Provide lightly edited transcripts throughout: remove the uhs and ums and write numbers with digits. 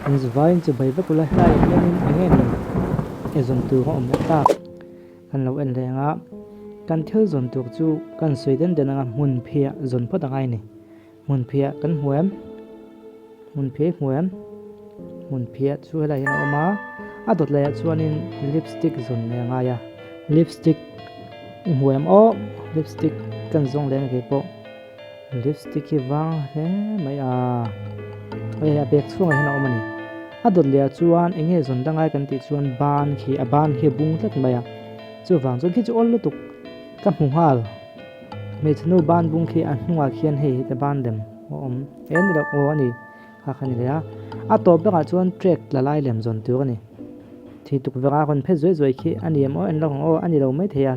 In zuvaiin chibai vek ula helaiah hianin eng nge ni e zawn tur a awm leh tak kan lo en leh ang a, kan thil zawn tur chu kan sawi den den anga hmun phiah zawn phawt a ngai a ni. Hmun phiah kan hmu em? Hmun phiah i hmu em? Hmun phiah chu helaiah hian a awm a, a dawt laiah chuanin lipstick zawn leh a ngai a, lipstick i hmu em aw? Lipstick kan zawng leh a ni keipawh. Lipstick hi vang hle mai a, hei a bag chhungah hian a awm a ni. A dawt leh ah chuan eng nge zawn dangai kan tih chuan ban khi a ban khi a bung tlat mai a, chuvang chuan khi chu awl lutuk ka hmu nghal. Hmeichhe nu ban bung khi a hnungah khian hei heta ban lem a awm e ni loh aw a ni kha kha ni leh a, a tawp berah chuan track tla lai lem zawn tur a ni. Thih tukverh a rawn phet zuai zuai khi a ni em aw en lo ang aw a ni lo maithei a.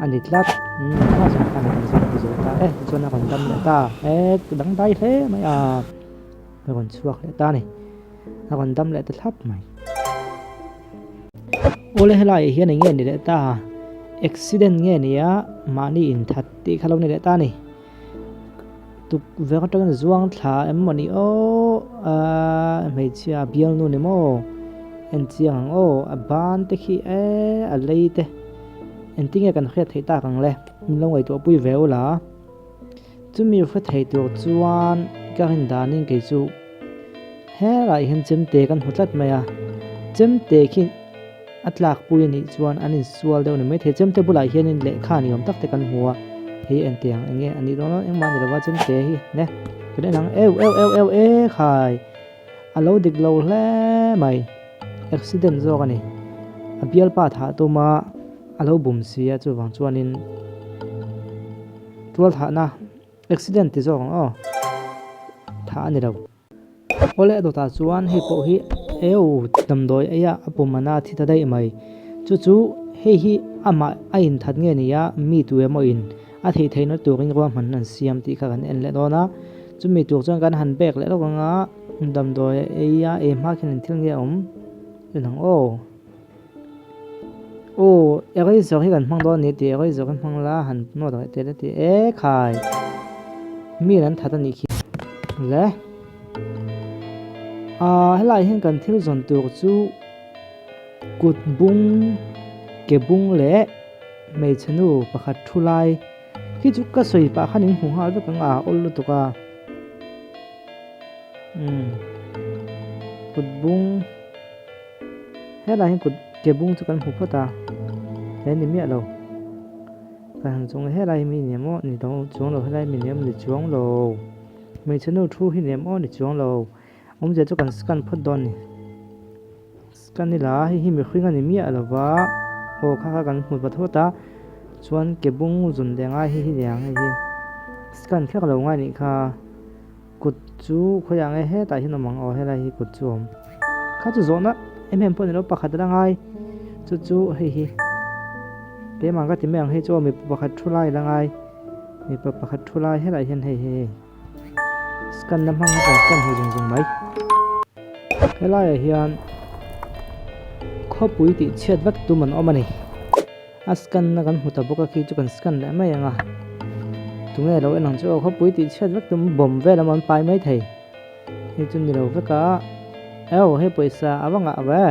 A ni tlat, umm kha zawng khan kan zawng pu zo ta e, tichuan a rawn dam leh ta e, dangdai hle mai a, a rawn chhuak leh ta a ni, a rawn dam leh ta thlap mai. Awle helaiah hian eng nge ni leh ta, accident nge ni a, mahni inthat tih kha lo ni leh ta a ni. Tukverh atangin zuang thla em maw ni aw ahh hmeichhia bialnu ni maw en chiang ang aw a ban te khi eee a lei te engtin nge kan hriat theih tak ang le min lo ngaihtuah pui ve ula chumi hre thei tur chuan ka rin danin kei chu helaiah hian chemte kan hmu tlat mai a chemte khi. A tlak pui anih chuan an insual deuh a ni maithei. Chemte bulah hianin lehkha ni awm tak te kan hmu a, hei ente ang eng nge a nih dawn a, engmah a ni lova chemte hi ne kan en ang eu eu eu eu e khai a lo dik lo hle mai accident zawk a ni a bialpa thah tuma a lo bum si a chuvang chuanin tual thahna accident ti zawk ang aw thah a ni lo. Awle a dawtah chuan hei pawh hi eu damdawi eia a pum a na thi ta daih mai. Chu chu hei hi amah a inthat nge ni a, mi tu emaw in a theih theihna turin ruahman an siam tih kha kan en leh dawn a. Chumi tur chuan kan han bek leh lawk ang a, damdawi eia ei hma khian engthil nge a awm en ang aw. Aw eraser hi kan hmang dawn a ni tih eraser hi hmang la han note leh tel a ti e khai mi an that a nih khi le ah helai hian kan thil zawn tur chu kut bung ke bung leh hmeichhe nu pakhat thu lai khi chu ka sawi pah khan in hmu nghal vek ang a awl lutuk a umm kut bung. Helai hian kut ke bung chu kan hmu phawt a, he ni miah lo. Kan han chuang helai hi mi ni em aw ni lo chuang lo helai mi ni em ni chuang lo. Hmeichhe nu thu hi ni em aw ni chuang lo. Awmzia chu kan scan phawt dawn a ni. Scan ila hei hi mihring a ni miah lo va, aw kha kha kan hmu va thawt a, chuan ke bung zun leh ngai hi hi ni ang hei hi. Scan kher lo ngai nih kha. Kut chu khawiah nge hetah hian awm ang aw helai hi kut chu a awm. Kha chu zawhna em em pawh ni lo pakhat a la ngai chu chu hei hi keimah ka ti mai ang hei chu aw mipa pakhat thu lai a la ngai mipa pakhat thu lai helai hian hei hei hei scan na hmang hian scan hmu zung zung mai. Helaiah hian khawpui tih chhiat vek tum an awm a ni. A scan na kan hmu ta bawk a khi chu kan scan leh mai ang a tunge lo en ang chu aw khawpui tih chhiat vek tum bomb vel emaw an pai mai thei hei chu ni lo vek a eo hei pawisa a va ngah ve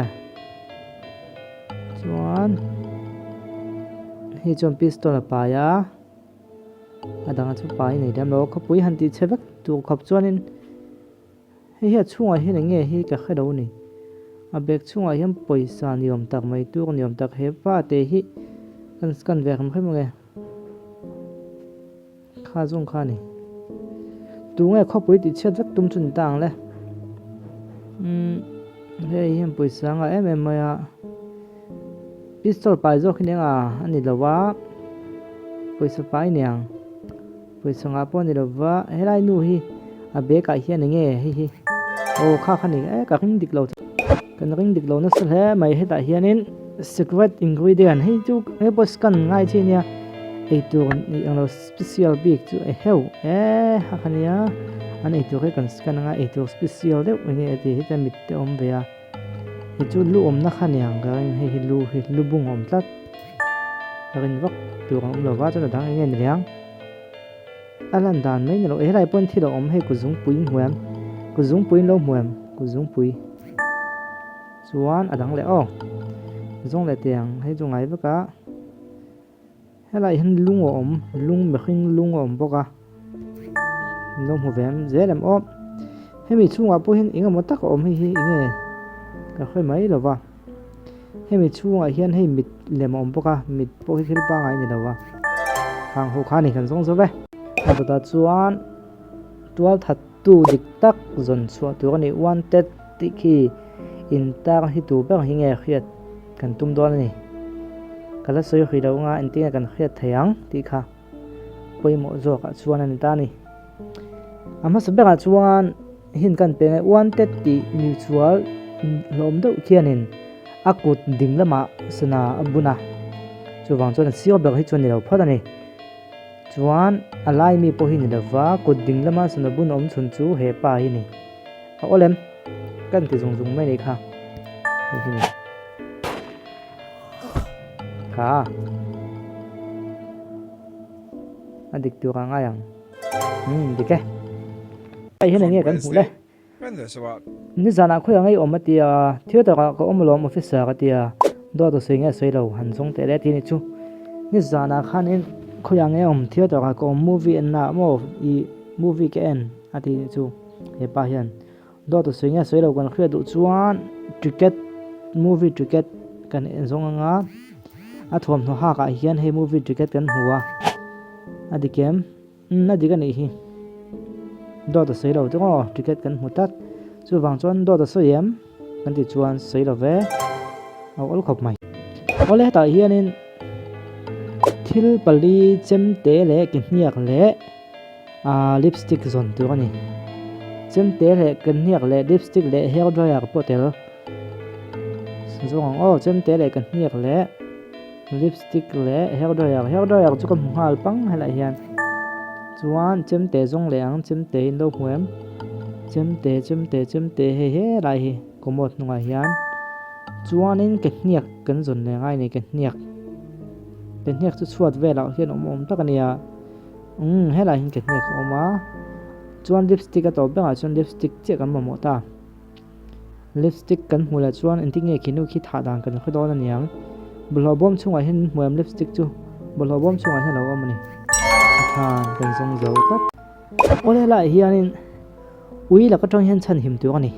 chuan hei chuan pistol a pai a a dang chu pai nei lem lo khawpui han tih chhe vek tur khawp chuanin. Hei hi a chhungah hian eng nge hi ka hre lo ni. A bag chhungah hian pawisa ni awm tak mai tur ni awm tak he pa te hi kan scan ve hrim hrim ange. Kha zawng kha ni. Tunge khawpui tih chhiat vek tum chu ni ta ang le. Umm hei hian pawisa a ngah em em mai a. Pistol pai zawk hi ni ang a a ni lo a. Pawisa pai ni ang. Pawisa ngah pawh a ni lo va, helai nu hi a bag ah hian enge hei hi aw kha kha ni e ka ring dik lo kan ring dik lo nasa hle mai hetah hianin secret ingredient hei chu hei pawh scan ngai chi ania eitur nih ang lo special bik chu e heu e kha kha nia an eitur hi kan scan anga eitur special deuh enge a ti heta mit te awm ve a hei chu lu awmna kha niang ka ring hei hi lu hi lu bung a awm tlat ka rin vak tur a awm lo va chuan a dang enge ni leh ang. A lan dan mai ni lo, helai pawn thil a awm hei kut zungpui in hmu em? Kut zungpui in lo hmu em? Kut zungpui chuan a dang leh aw. Zawng leh teh ang hei chu ngai vek a. Helaiah hian lung a awm, lung mihring lung a awm bawk a. Min lo hmu ve em zel em aw. Hemi chhungah pawh hian eng emaw tak a awm hei hi eng nge ka hre mai lo va. Hemi chhungah hian hei mit lem a awm bawk a, mit pawh hi thil pangngai a ni lo va. Khang ho kha a ni kan zawng zo ve. A dawtah chuan tual that tu dik tak zawn chhuah tur a ni. Wanted tih khi intar hi tur ber hi nge hriat kan tum dawn a ni. Ka la sawi hrih lo anga engtin nge kan hriat thei ang tih kha pawimawh zawkah chuan a ni ta a ni. A hmasa berah chuan hin kan peng e wanted tih michual hlawm deuh khianin a kut ding lamah sana a bun a, chuvang chuan a sir ber hi chuan ni lo phawt a ni. Chuan a lai mi pawh hi ni lova, kut ding lama sana bun awm chhun chu he pa hi ni. A awl em? Kan ti zung zung mai a nih kha. Hei hi ni. Kha. A dik tur a ngai ang. Umm dik e. Hei hian enge kan hmuh le? Nizanah khawi ang ei awm a tia, theatre ah ka awm alawm officer a tia, dawt a sawi nge a sawi lo, han zawng teh le ti a nih chu. Nizanah khanin khawi ang ei awm theatre ah ka awm movie en na maw i movie ka en a ti nih chu hepa hian. Dawt a sawi nge a sawi lo kan hriat duh chuan ticket movie ticket kan en zawng anga a thuamhnaw hak ah hian hei movie ticket kan hmu a, a dik em? Umm a dik a nih hi. Dawt a sawi lo te aw ticket kan hmu tlat. Chuvang chuan dawt a sawi em? Kan tih chuan sawi lo ve. A awl khawp mai. Awle hetah hianin thil pali chemte leh ke hniak leh ah lipstick zawn tur a ni. Chemte leh ke hniak leh lipstick leh hair dryer pawh tel zawng ang aw chemte leh ke hniak leh. Lipstick leh hair dryer, hair dryer chu ka hmu nghal pang helaiah hian chuan chemte zawng leh ang chemte in lo hmu em chemte chemte chemte hei helai hi commode hnungah hian chuanin ke hniak kan zawn leh ngai a ni ke hniak ke hniak chu chhuat velah hian awm awm tak a nia umm helaiah hian ke hniak a awm a chuan lipstick a tawp berah chuan lipstick chiah kan mamawh ta. Lipstick kan hmuh leh chuan engtin nge khi nu khi thah dan kan hre dawn a niang. Bawlhhlawh bawm chhungah hian min hmu em lipstick chu bawlhhlawh bawm chhungah hian a lo awm a ni. A khan kan zawng zo tlat. Awle helaiah hianin ui lak atang hian chhanhim tur a ni.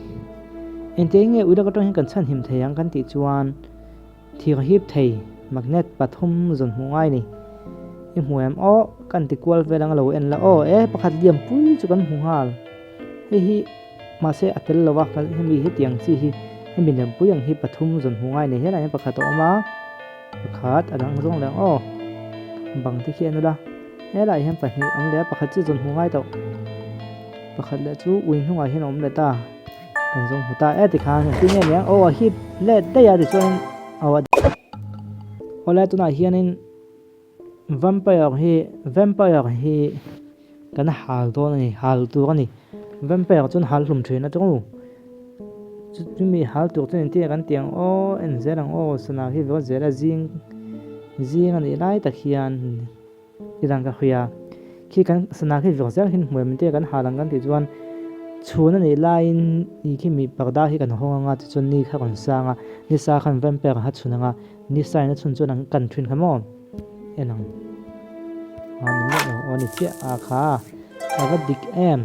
Engtiang nge ui lak atang hian kan chhanhim thei ang kan tih chuan Thir hip thei, magnet, pathum zawn hmuh ngai ni. I hmu em? Aw, kan ti kual vel ang a lo en la aw, e pakhat liam pui chu kan hmu nghal. Hei hi mahse a tel lo a, hemi hetiang chi hi hemi liam pui ang hi pathum zawn hmuh ngai nei helaiah hian pakhat a awm a, pakhat a dang zawng leh ang aw. Bang te khi en ula, helaiah hian pahnih a awm leh a, pakhat chu zawn hmuh ngai tawh. Pakhat leh chu ui hnungah hian a awm leh ta. Kan zawng hmu ta e tikhan engtin nge niang aw a hip let daih a tichuan aw a awle tunah hianin vampire hi vampire hi kan hal dawn a ni hal tur a ni vampire chuan hal hlum thin a chu chumi hal tur chuan engtin nge kan tih ang aw en zel ang aw sana hi vawt zel a zing zing a nih lai tak hian. Ti dang ka hria. Khi kan sana khi vek zel hian hmuh em te kan hal ang kan tih chuan chhun a nih laiin ni khi mi parda hi kan hawng anga tichuan ni kha rawn sang a, ni sa khan vampire kha chhun anga ni sa in a chhun chuan an kan thin kha maw en ang a ni miah lo aw ni chiah a kha a va dik em.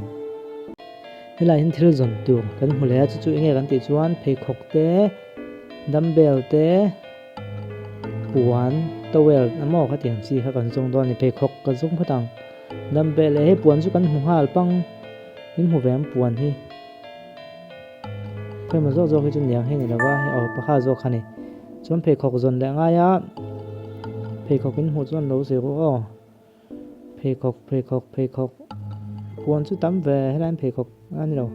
Helai hian thil zawn tur kan hmu leh a chu chu enge kan tih chuan pheikhawk te dumbbell te. Puan towel emaw khatiang chi kha kan zawng dawn a ni pheikhawk ka zawng phawt ang dumbbell leh hei puan chu kan hmu nghal pang min hmu ve ang puan hi khawimaw zawk zawk hi chu niang hi a ni lo va hei aw pakhat zawk kha a ni chuan pheikhawk zawn leh a ngai a pheikhawk in hmuh chuan lo zir rawh aw. Pheikhawk pheikhawk pheikhawk puan chu tam ve helai hian pheikhawk a ni lo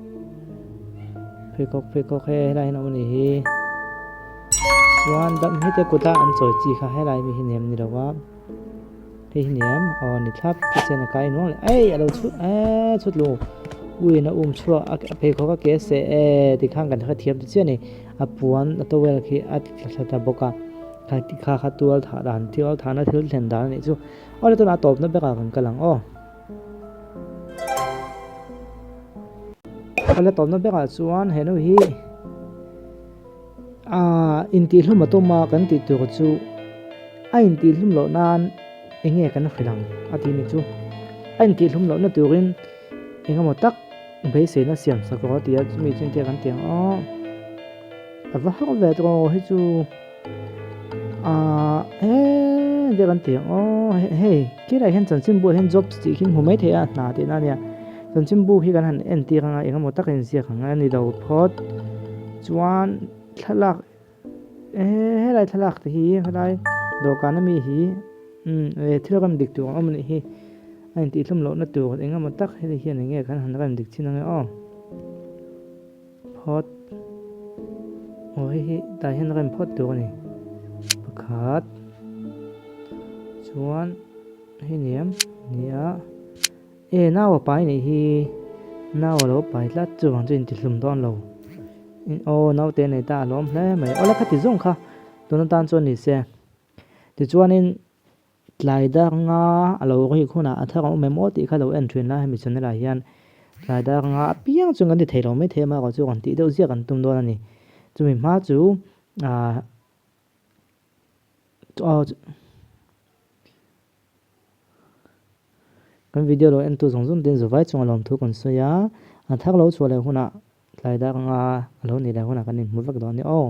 pheikhawk pheikhawk he helai hian a awm a nih hi chuan dam hete kuta an chawi chi kha helai mi hi nem ni lo a hei hi nem aw ni thlap thisen a kai nuang leh ei a lo chhut eee chhut lo uiin a um chhuak a pheikhawk a ke seh e tikhan kan hrethiam ta chiah a ni a puan a towel khi a tla thla ta bawk a kha kha tual thah dan tual thahna thil thlen dan a nih chu. Awle tunah tawpna berah kan kal ang aw. Awle tawpna berah chuan he nu hi aaa intihhlum a tum a kan tih tur chu a intihhlum loh nan eng nge kan hrilh ang a ti ni chu. A intihhlum lohna turin eng emaw tak beiseina siam sak rawh a ti a, chumi chu engtia kan ti ang aw. A va har ve tawh aw hei chu aaa he tia kan ti ang aw hei khilaiah hian chanchinbu ah hian jobs tih khi hmu mai thei a hna tihna a nia chanchinbu hi kan han entir anga eng emaw tak a inziak ang a ni lo phawt chuan thlalak eh helai thlalak te hi helai dawhkan ami hi umm thil rem dik tur ang awm a nih hi a intihhlum lohna tur eng emaw tak heti hian eng nge kan han rem dik chin ange aw. Phawt aw hei hi tah hian rem phawt tur a ni pakhat chuan hei ni em nia e nau a pai nih hi nau a lo pai tlat chuvang chu intihlum dawn lo aw naute a nei ta a lawm hle mai awle khati zawng kha tun atan chuan ni se tichuanin. Tlai dar nga a lo rik hunah a thar a awm em aw tih kha lo en thin la, hemi channel ah hian tlai dar nga apiang chuan kan ti thei lo maithei a, amaherawhchu kan tih deuh ziah kan tum dawn a ni. Chumi hma chu aah aw kan video lo entu zawng zawng ten zuvai chunga lawmthu kan sawi a, a thar lo chhuah leh hunah tlai dar nga a lo nih leh hunah kan inhmu vek dawn a ni aw.